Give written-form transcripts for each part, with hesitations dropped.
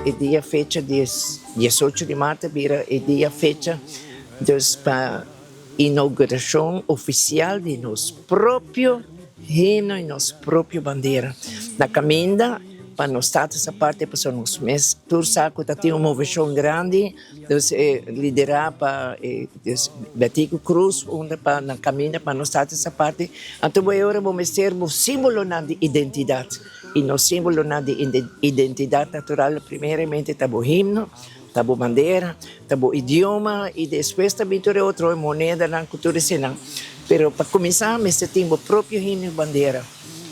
e dia fecha di diesocho di mart a bira e dia fecha dus pa inauguracion oficial di nos propio himno y nos propio bandera. Na caminda pa nos status aparte pasobra nos mes tur sa cu ta tin un movecion grandi dus e lidera pa e Betico Croes unda pa na caminda pa nos status aparte. Anto bo e ora bo mester bo simbolonan di identidad y nos simbolonan di identidad natural primeramente ta bo himno, ta bo bandera, ta bo idioma y despues ta bin tur e otro monedanan cu tur esenan. Pero pa cuminsa mester tin bo propio himno y bandera.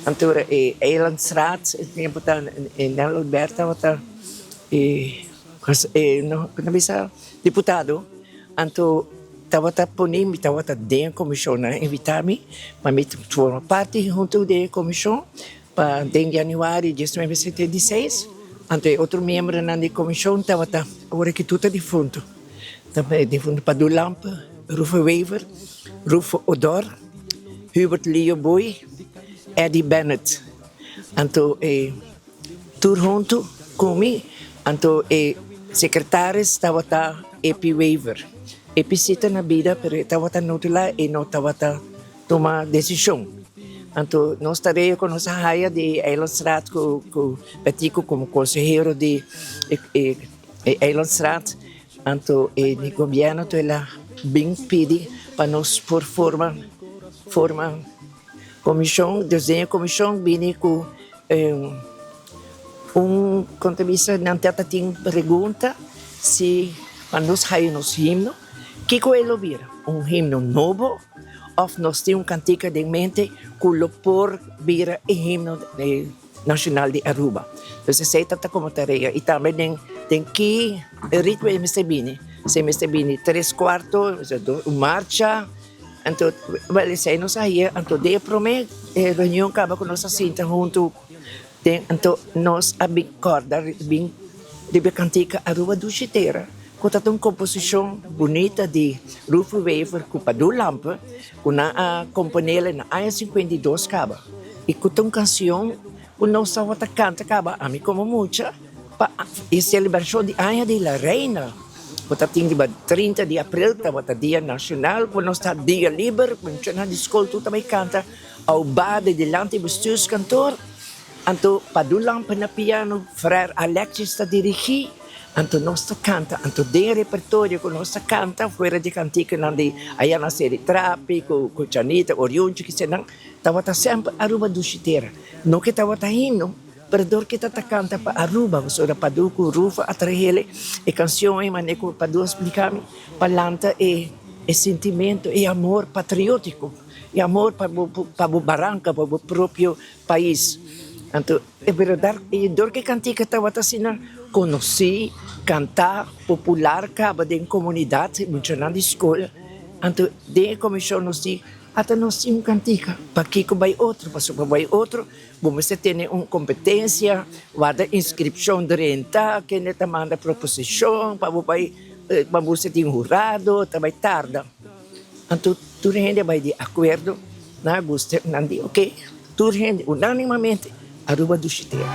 Anto ora e Eilandsraad e tempo ta Nel Alberta tabata e no ta bisa diputado anto tabata pone mi tabata den e comision nan a invita mi pa mi forma parti hunto den e comision. Pa den januari diesnuebe setenta i seis, anto e otro miembronan di komishon tabata ora ki tur ta difunto. Tabata difunto Padu Lampe, Rufo Wever, Rufo Odor, Hubert Leo Booi, Eddie Bennett. Anto e tur hunto ku mi, anto e sekretaris tabata Epi Wever. Epi si ta na bida pero e tabata notula e no tabata. Tuma desishon. Anto nos tarea ku nos a haya di Eilandsraad ku ku Betico komo konsehero di e Eilandsraad, anto e di gobièrnu to el a bin pidi pa nos por forma forma komishon, dus den e komishon bini ku un kon ta bisa nan ta tin pregunta si pa nos haya nos himno. Kiko e lo bira? Un himno nobo òf nos tin un kantika den mente ku lo por bira e himno nashonal di Aruba? Entonces esei ta ta komo tarea i tambe den den ki ritmo e mester bini. Si e mester bini tres kuarto, un marcha, anto wèl esei nos a hia. Anto den e promé reunion kaba ku nos a sinta huntu Den anto nos a bin kòrda bin riba e kantika Aruba Dushi Tera ku ta un komposishon bunita di Rufo Wever ku Padu Lampe ku nan a komponel na aña 52 kaba i ku ta un kansion ku nos tabata kanta kaba ami komo mucha pa e selebrashon di aña di la reina ku ta tin riba 30 di aprel tabata dia nashonal ku nos ta dia liber muchanan di skol tur ta bai kanta. Aubá de dilanti bestuurskantoor, anto Padu Lampe na piano, Frère Alexis ta dirigí, anto nos ta kanta, anto den e repertorio ku nos ta kanta fuera di kantikanan di aya na Seri Trapi ku ku Chanita Oriunchi kisenan, tabata semper Aruba Dushi Tera. No ke tabata himno, pero dor ke ta ta kanta pa Aruba, pasobra Padu ku Rufo a trahele e kansion ei manera ku Padu a splika mi, pa lanta e e sintimento, e amor patriótiko. E amor pa bo pa bo baranka, pa bo propio pais. Anto e berdad e dor ke kantika tabata asina konosí, kantá, popular kaba den komunidat, muchanan di skol. Anto den e komishon nos di, ata nos tin un kantika, pakiko bai otro? Pasobra pa bai otro bo mester tene un kompetensia, warda inskripshon drenta, kende ta manda proposishon pa bo bai, pa bo ser tin hurado, ta bai tarda. Anto tur hende a bai di akuerdo, nan a gusta, nan di oke, tur hende unanimamente Aruba dushi tera.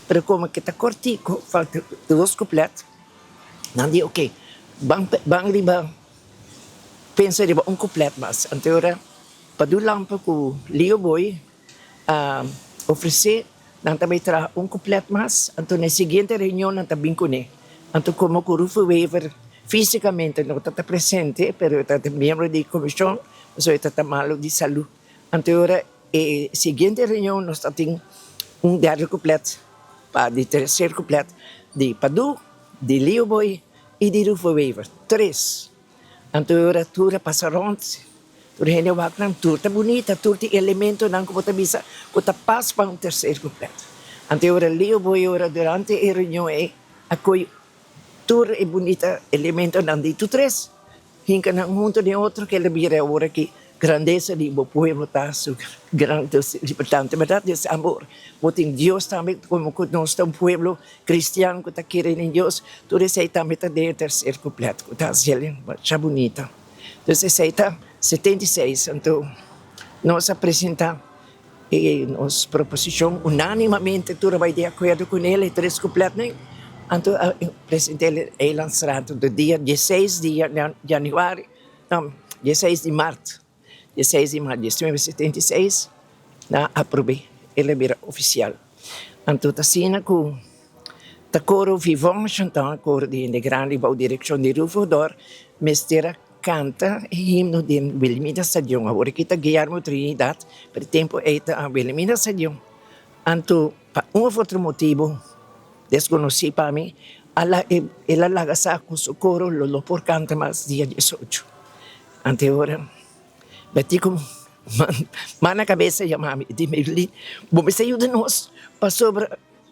Pero komo ke ta kortiko, falta dos kuplet, nan di oke, ban ban riba pensa riba un kuplet mas. Anto e ora Padu Lampe ku Leo Boy a ofresé nan ta bai traha un kuplet mas, anto na e siguiente reunion nan ta bin kuné. Anto komo ku Rufo Wever físikamente no ta ta presente, pero e ta miembro di komishon, pasobra e ta ta malu di salú. Anto e ora e siguiente reunion nos ta tin un derde kuplet pa di terser kuplet di Padu, di Leo Boy i di Rufo Wever. Tres. Anto e ora tur a pasa rònt. Tur hende wak nan, tur ta bunita, tur tin elementonan ku bo ta bisa ku ta pas pa un terser kuplet. Anto e ora Leo Boy ora durante e reunion ei a koy tur e bunita elementonan di tur tres, hinka nan hunto den otro ke el a bira awor aki grandesa di bo pueblo ta su gran importante berdad Dios amor bo tin Dios tambe komo ku nos ta un pueblo cristian ku ta kere den Dios tur esei tambe ta den e terser kuplet ku ta hasiel masha bunita. Entonces esei ta. 76 anto nos a presenta e nos proposicion unanimamente tur a bay di acuerdo cu el e tres coupletnan anto a presenta el Eilandsraad anto dia dieseis di januari no dieseis di mart dieseis di mart diesnuebe 76 nan a aprobe el a bira oficial anto ta asina cu Ta koro Vivon Chantant, koro di hende grandi bou direkshon di Rufo Dor, mester a kanta e himno den Wilhelmina Stadion. Awor aki ta Guillermo Trinidad, pero e tempu ei ta Wilhelmina Stadion. Anto pa un of otro motibu deskonosí pa mi, el a laga sa ku su koro lo no por kanta mas dia diesocho. Anto e ora Betico man na kabesa yama mi, di mi, Bo mester yuda nos pasobra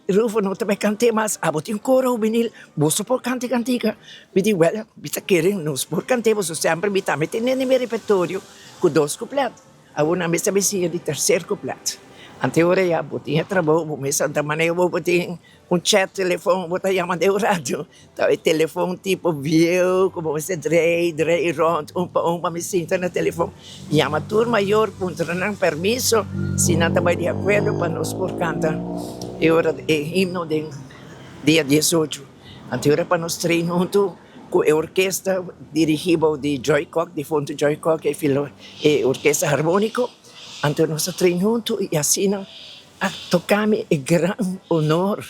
Rufo no ta bai kant'é mas, abo tin koro hubenil, boso por kanta e kantika. Mi di, wèl, mi ta kere nos por kant'é, boso semper mi tambe tene den mi repertorio ku dos kuplet. Awor nan mester bai siña di terser kuplet. Ante ora ya bo tin e trabou, bo mes ta manera bo bo tin un chat telefon, bo ta yama den un ratu. Ta e telefon tipo bieu ku bo mester drei drei rònt un pa un pa mi sinta na telefon. Yama tur mayor puntra nan permiso si nan ta bai di akuerdo pa nos por kanta e ora e himno den dia diesocho. Anto e ora pa nos train huntu ku e orkesta dirigí bou di Joy Kock, difunto Joy Kock, e filo e orkesta harmóniko. Anto nos a train huntu i asina a toka mi e gran honor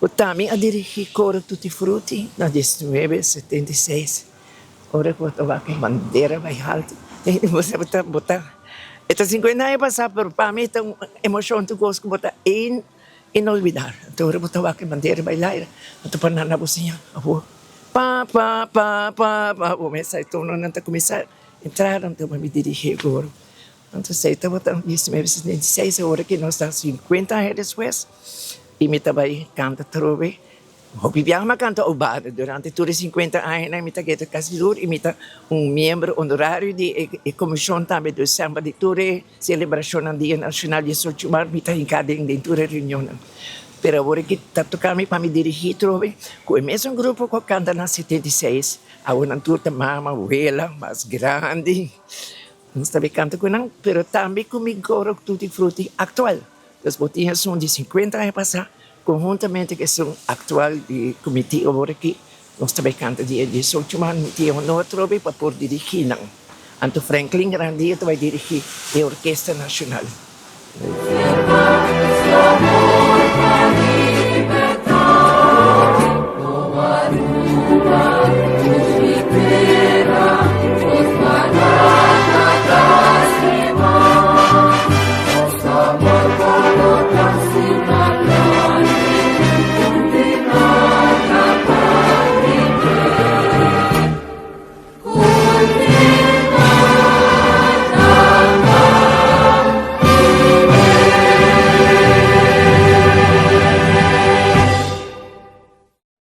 ku tambe a dirigí koro Tutti Frutti na diesnuebe setenta i seis. Ora ku bo ta wak e bandera bai haltu, bo sa bo ta, e ta sinkuenta aña pasá, pero pa mi ta un emoshon tur kos ku bo ta inolvidabel. Anto ora bo ta wak e bandera bai laira, anto pa nan bo siña awor pa pa pa pa pa, bo mester sa e tononan ta kuminsá entra, anto bo mi dirigí e koro. Anto esei tabata 1976, ora ku nos ta sinkuenta aña despues i mi ta bai kanta atrobe. Hopi biaha mi a kanta Obada durante tur e sinkuenta añanan mi ta keda kasi tur i mi ta un miembro honorario di e komishon tambe dus semper di tur e selebrashonnan dia nashonal diesocho mart mi ta hinká den den tur e reunionnan. Pero awor aki ta toka mi pa mi dirigí trobe ku e mesun grupo ku a kanta na 76 awor nan tur ta mama, wela, mas grandi nos ta bay kanta ku nan pero tambe ku mi koro Tutti Frutti aktual. Dus bo tin esun di sinkuenta aña pasá Conhuntamente cu esun actual di comité awor aki, nos ta bay canta dia 18 maart, mi tin e honor atrobe pa por dirigi nan. Anto Franklin Grandia ta bay dirigi e Orkesta Nacional.